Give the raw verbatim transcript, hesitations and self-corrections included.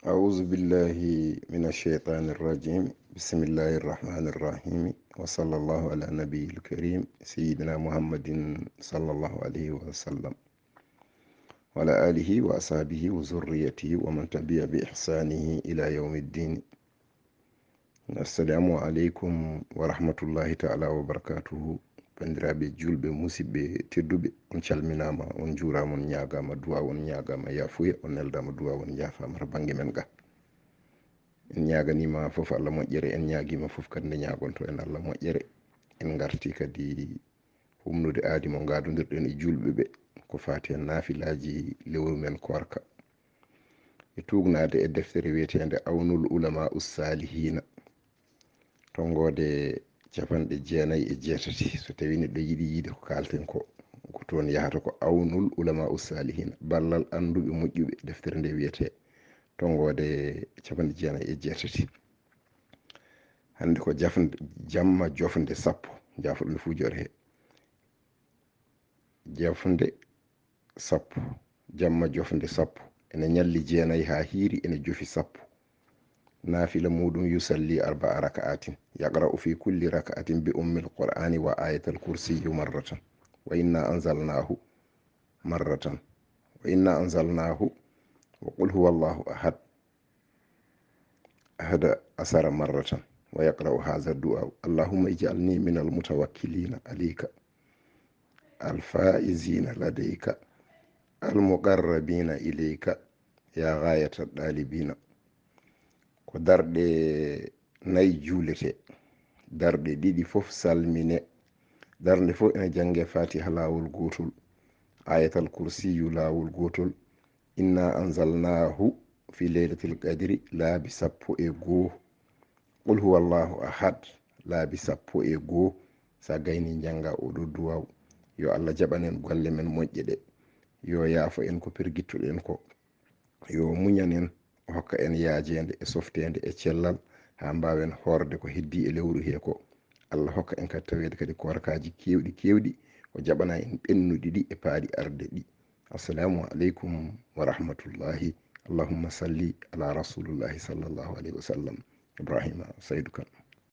أعوذ بالله من الشيطان الرجيم. بسم الله الرحمن الرحيم. وصلى الله على النبي الكريم سيدنا محمد صلى الله عليه وسلم وعلى آله وأصحابه وذريته ومن تبع بإحسانه إلى يوم الدين. Assalamu aleykum wa rahmatullahi taala wa barakatuhu. Banndiraaɓe juulɓe, musiɗɓe tedduɓe, on calminaama, on njuuraama, on ñaagaama duwaaw, on ñaagaama yaafuya, on neldaama duwaaw, on njaafaama to bannge men ga. En ñaaganiima fof Allah moƴƴere, en ñaagiima fof kadi nde ñaagonto en Allah moƴƴere. En ngarti kadi humnude aadi mo ngaadondirɗen e juulɓe ɓe, ko faati e naafilaaji lewru men koorka. E tuugnaade e deftere wiyeteende Awnul Ulamaa Ussaalihiina, tonngoode capanɗe jeenayi e jeetati. So tawii neɗɗo yiɗi yiide ko kaalten ko, ko toon yahata, ko Awnul Ulamaa Ussaalihiina, ballal annduɓe moƴƴuɓe, deftere nde wiyetee, tonngoode capanɗe jeenayi e jeetati. Hannde ko jafnde, jamma jofnde sappo, jaafoɗon fuu joore he. Jafnde sappo, jamma jofnde sappo, ene ñalli jeenayi haa hiiri, ene jofi sappo. Naafila muuɗum, yusalli arba'a raka'atin, yaqra'u fi kulli raka'atin bi ummil qur'ani wa ayatal kursiyyu marratan, wa inna anzalnahu marratan, wa inna anzalnahu, wa qul huwallahu ahad, ahada asara marratan, wa yaqra'u haza du'a: Allahumma ij'alni minal mutawakkilina alayka, alfaizina ladayka, almuqarrabina ilayka, ya ghayata dalibina. Ko darɗe nayi juuletee, darɗe ɗiɗi fof salmine, darnde fof ene jannge Fatiha laawol gootol, Ayatal Kursiyu laawol gootol, Inna anzalnahu fi laylatil qadri laabi sappo e goo, Qul huwallahu ahad laabi sappo e goo. Sa gayni, njannga oɗo duwaaw. Yo Allah jaɓan en golle men moƴƴe ɗe. Yo yaafo en ko pergittuɗen ko. Yo muñan en, o hokka en yaajeende e softeende e cellal, haa mbaawen hoorde ko heddii e lewru hee ko. Allah hokka en kadi taweede kadi koorkaaji keewɗi keewɗi, o jaɓana en ɓennuɗi ɗi e paaɗi arde ɗi. Assalamu aleykum wa rahmatullahi. Allahumma salli ala rasulillahi sallallahu alayhi wa sallam. Ibrahima Saydu Kan.